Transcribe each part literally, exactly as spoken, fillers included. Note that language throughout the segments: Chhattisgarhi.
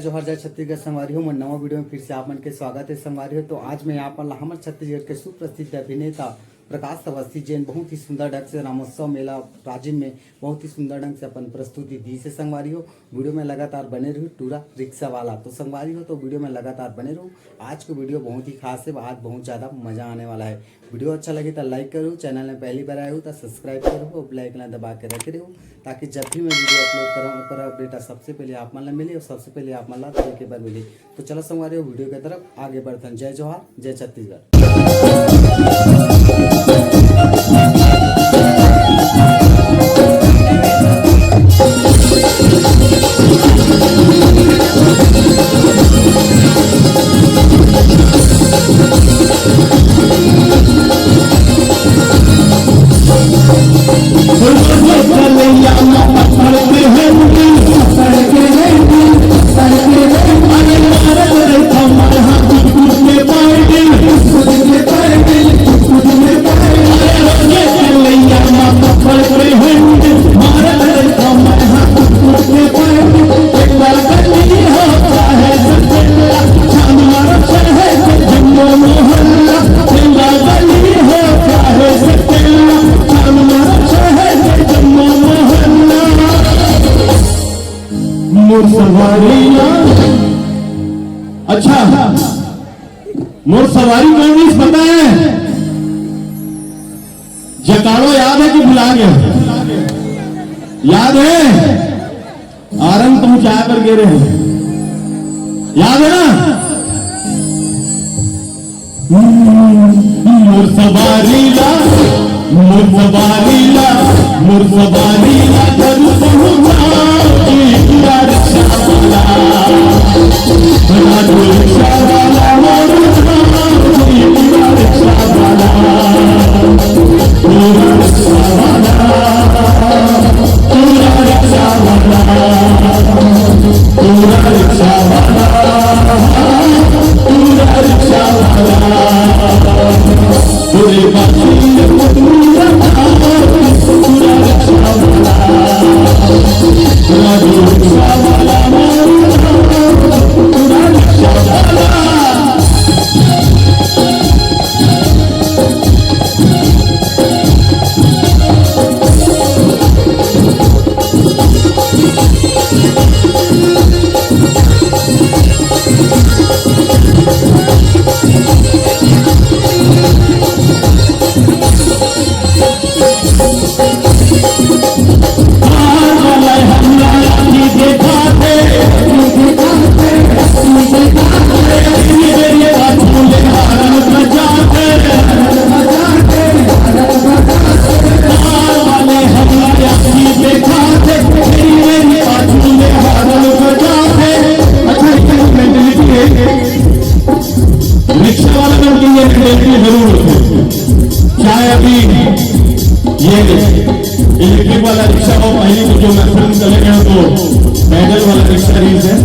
जोहार, जय छत्तीसगढ़ संगवारी हो। मोर नवा वीडियो में फिर से आप मन के स्वागत है संगवारी हो। तो आज मैं आप मन ला हमर छत्तीसगढ़ के सुप्रसिद्ध अभिनेता प्रकाश अवस्थी, जेन बहुत ही सुंदर ढंग से रामोत्सव मेला राजिम में बहुत ही सुंदर ढंग से अपन प्रस्तुति दी से संगवारी हो। वीडियो में लगातार बने रहू टूरा रिक्शा वाला। तो संगवारी हो, तो वीडियो में लगातार बने रहू। आज के वीडियो बहुत ही खास है, आज बहुत ज्यादा मजा आने वाला है। वीडियो अच्छा लगे तो लाइक करू, चैनल में पहली बार आए हो तो सब्सक्राइब करू और बेल आइकन दबा के रखे रहू, ताकि जब भी मैं वीडियो अपलोड करूँ, ओकर अपडेट सबसे पहले आप मन ला मिले और सबसे पहले आप मन ला देखे बर मिले। तो चलो संगवारी हो, वीडियो की तरफ आगे बढ़थन। जय जोहार, जय छत्तीसगढ़। मोर सवारी ला, अच्छा, मोर सवारी कौन रिहिस पता है? जकाड़ो याद है कि भुला गए? याद है? आरंग पहुंचाए बर गे रहे, याद है ना? मोर सवारी ला, मोर सवारी ला, मोर सवारी ला, करू पहुंचा जी पूरा रिक्शा वाला। राजू रिक्शा वाला, मोर जी पूरा रिक्शा वाला। पूरा रिक्शा वाला, पूरा रिक्शा वाला, पूरा रिक्शा वाला, पूरा रिक्शा वाला। पूरे बाकी पूरा, पूरा रिक्शा वाला, पूरा रिक्शा वाला, पूरा रिक्शा वाला। अच्छा, एक मेंटेलिटी है, रिक्शा वाला लोग के लिए मेंटेलिटी जरूर होती है। चाहे अभी ये इलेक्ट्रिक वाला रिक्शा हो, पहले तो जो मैं फिल्म चले गए हो, तो पैडल वाला रिक्शा रिहिस है,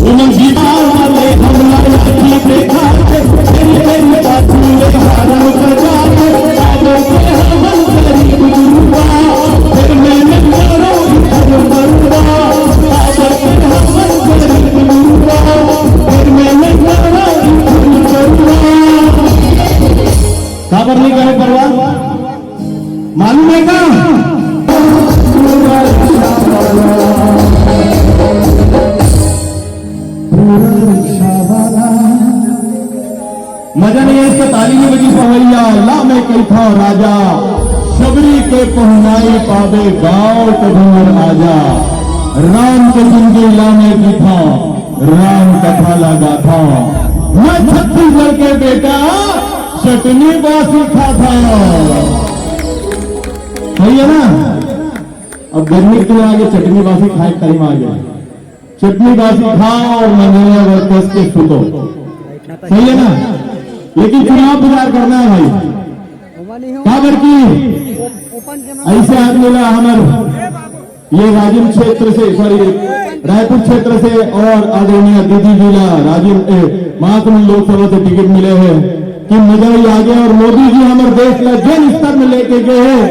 वो मन गीता वाले हमला की देखा, तेरी तेरी बातों में हारन बजा के, आगे के हमन गरीब गुरुआ, फिर मैंने करो घर बरुआ, आगे के हमन गरीब गुरुआ, फिर मैंने करो घर बरुआ। काबर नहीं करे परवाह? मालूम है का? मजा नहीं है इसका, ताली नहीं बजी पवैया। ला मैं कही था राजा, शबरी के पहुनाई पावे गाँव कभूर आजा। राम के जिंदगी ला मैं की था, राम कथा लगा था। मैं छत्तीसगढ़ के बेटा, चटनी बासी खाता। सही है ना? अब गर्मी के दिन आगे चटनी बासी खाए टाइम आ गया। चटनी बासी खाओ और मंजनिया वर कस के सुतो। सही है ना? लेकिन चुनाव प्रचार करना है भाई। काबर की ऐसे आदमी ला हमर ये राजिम क्षेत्र से, सॉरी, रायपुर क्षेत्र से और आदरणीय दीदी जी ला राजिम, ए, महासमुंद लोकसभा से टिकट मिले है कि मजा ही आ गया। और मोदी जी हमर देश ला जन स्तर में लेके गए हैं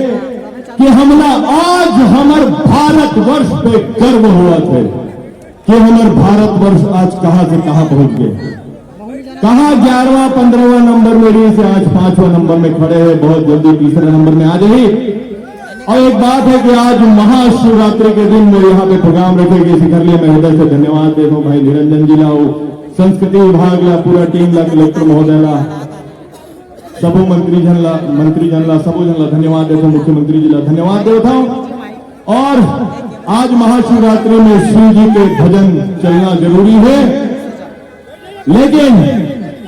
कि हमला आज हमर भारतवर्ष पे गर्व हुआ थे। कि हमर भारतवर्ष आज कहां से कहां पहुंच गए, कहां ग्यारहवाँ, पन्द्रहवाँ नंबर में रहिस हे, आज पांचवाँ नंबर में खड़े हे, बहुत जल्दी तीसरे नंबर में आ जाही। और एक बात है कि आज महाशिवरात्रि के दिन में यहाँ पे प्रोग्राम रखे गए, इसी कर लिए मैं हृदय से धन्यवाद देथों भाई निरंजन जी ला, संस्कृति विभाग ला, पूरा टीम ला, कलेक्टर महोदय ला, सबो मंत्री जन ला, मंत्री जन ला, सबो जन ला धन्यवाद देथों, मुख्यमंत्री जी ला धन्यवाद देथों। और आज महाशिवरात्रि में शिव जी के भजन चलना जरूरी है, लेकिन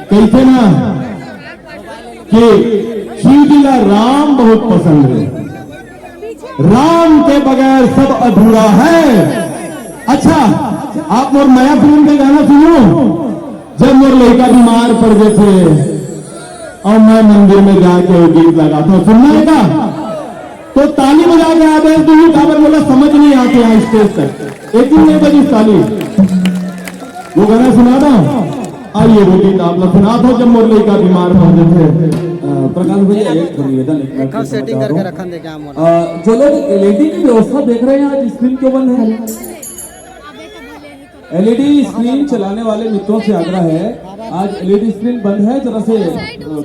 कहिथे ना कि शिव जी ला राम बहुत पसंद है, राम के बगैर सब अधूरा है। अच्छा, आप मोर मया फिल्म के गाना सुनो, जब मोर लइका बीमार पड़ जाथे और मैं मंदिर में जाके वो गीत लगाथों, सुनना है का? तो ताली बजा के आदेश दीजिए, काबर मोला समझ नहीं आते यहाँ स्टेज तक। एक दिन नहीं बजी ताली, वो गाना सुना दो। आइए, वो गीत आप लोग सुना दो, जब मोर लइका बीमार पड़ जाथे। अ, प्रकाश भैया, एक निवेदन, एक मिनट का सेटिंग करके रखन दे क्या मोर? अ, जो लोग एलईडी की व्यवस्था देख रहे हैं, आज स्क्रीन क्यों बंद है? एलईडी स्क्रीन चलाने वाले मित्रों से आग्रह है, आज एलईडी स्क्रीन बंद है, जरा से, अ,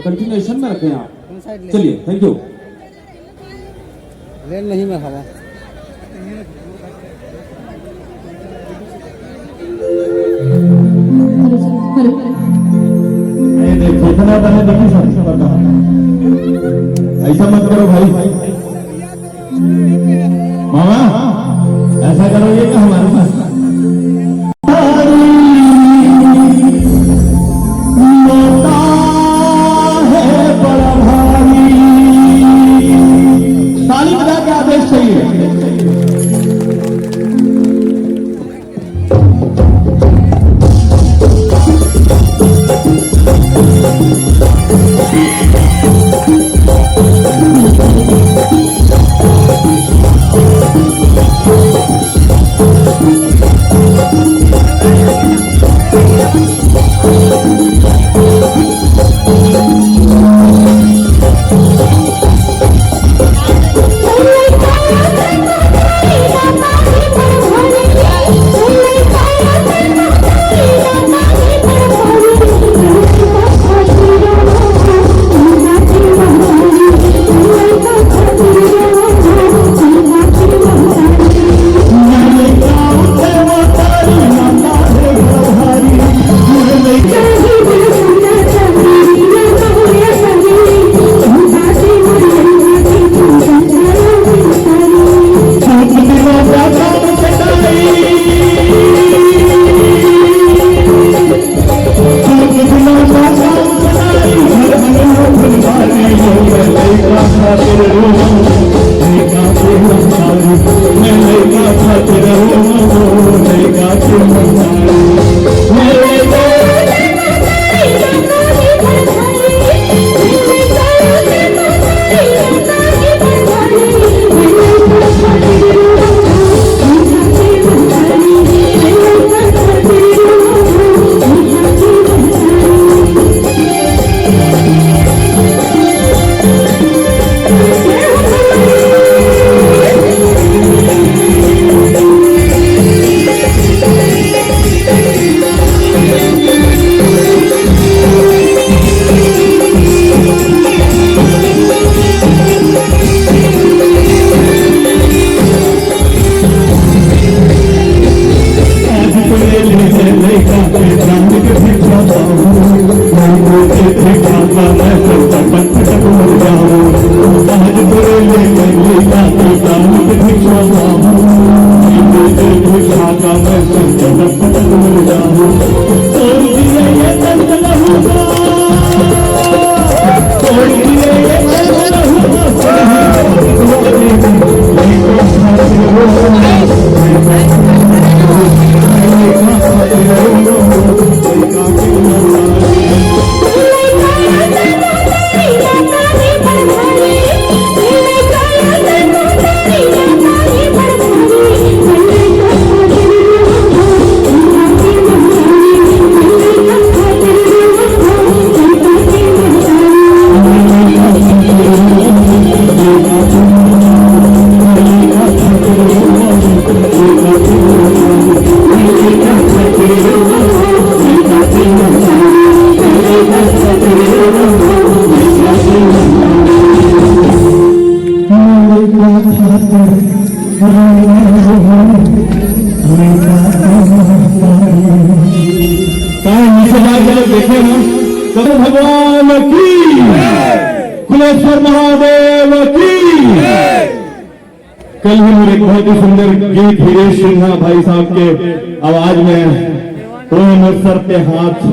कंटिन्यूएशन में रखें आप। चलिए, थैंक यू। रेल नहीं में हवा। अरे देखो, इतना बने देखी सब, सब बता। ऐसा मत करो भाई। मामा, ऐसा करो, ये क्या हमारे पास? ताली बजा के आदेश चाहिए। का नीचे जाके जब देखे ना, तो भगवान की, कुलेश्वर महादेव की। कल ही मोर एक बहुत ही सुंदर गीत हीरेश सिन्हा भाई साहब के आवाज में, "ओए मोर सर पे हाथ,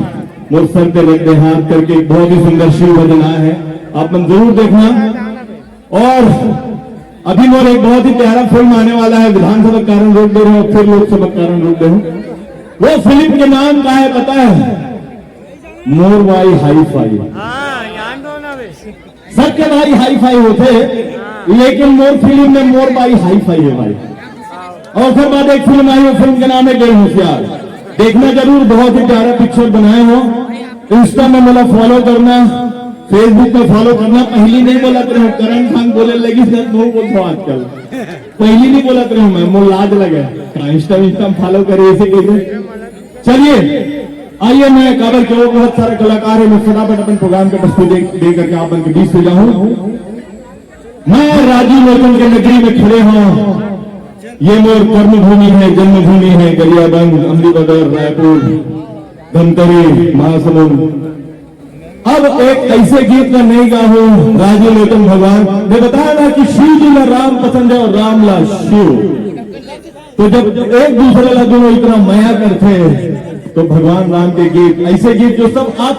मोर सर पे रख दे हाथ" करके एक बहुत ही सुंदर शिव भजन आया है, आप मन जरूर देखना। और अभी मोर एक बहुत ही प्यारा फिल्म आने वाला है, विधानसभा के कारण रोक दे रहे हो, फिर लोकसभा के कारण रोक दे रहे हो। वो फिल्म के नाम का है पता है? मोर बाई हाई फाई। सबके भाई हाई फाई होते, लेकिन मोर फिल्म में मोर बाई हाई फाई है भाई। और फिर बाद एक फिल्म आई, वो फिल्म के नाम है डेढ़ होशियार। देखना जरूर, बहुत ही प्यारा पिक्चर बनाए हो। इंस्टा में मोला फॉलो करना, फेसबुक में फॉलो करना। पहली नहीं बोलत रहे हो, करण खान बोले लगी, सर, नो बोलता हूँ आजकल। पहली नहीं बोलत रहे हो, मैं, मोर लाज लगे। का इंस्टा, इंस्टा में फॉलो करे, ऐसे कैसे? चलिए, आइए, मैं काबर के वो बहुत सारे कलाकार हैं, मैं फटाफट अपन प्रोग्राम के प्रस्तुति दे, दे करके आप मन के बीच से जाऊं। मैं राजीव लोचन के नगरी में खड़े हूँ। ये मोर कर्मभूमि है, जन्मभूमि है, गरियाबंद, अमलीपदर, रायपुर, धमतरी, महासमुंद। अब एक ऐसे गीत का नहीं गाहूं, राजीव लोचन भगवान ने बताया ना कि शिव जी ला राम पसंद है और राम ला शिव। तो जब एक दूसरे ला दोनों इतना मया करते हैं, तो भगवान राम के गीत, ऐसे गीत जो सब आज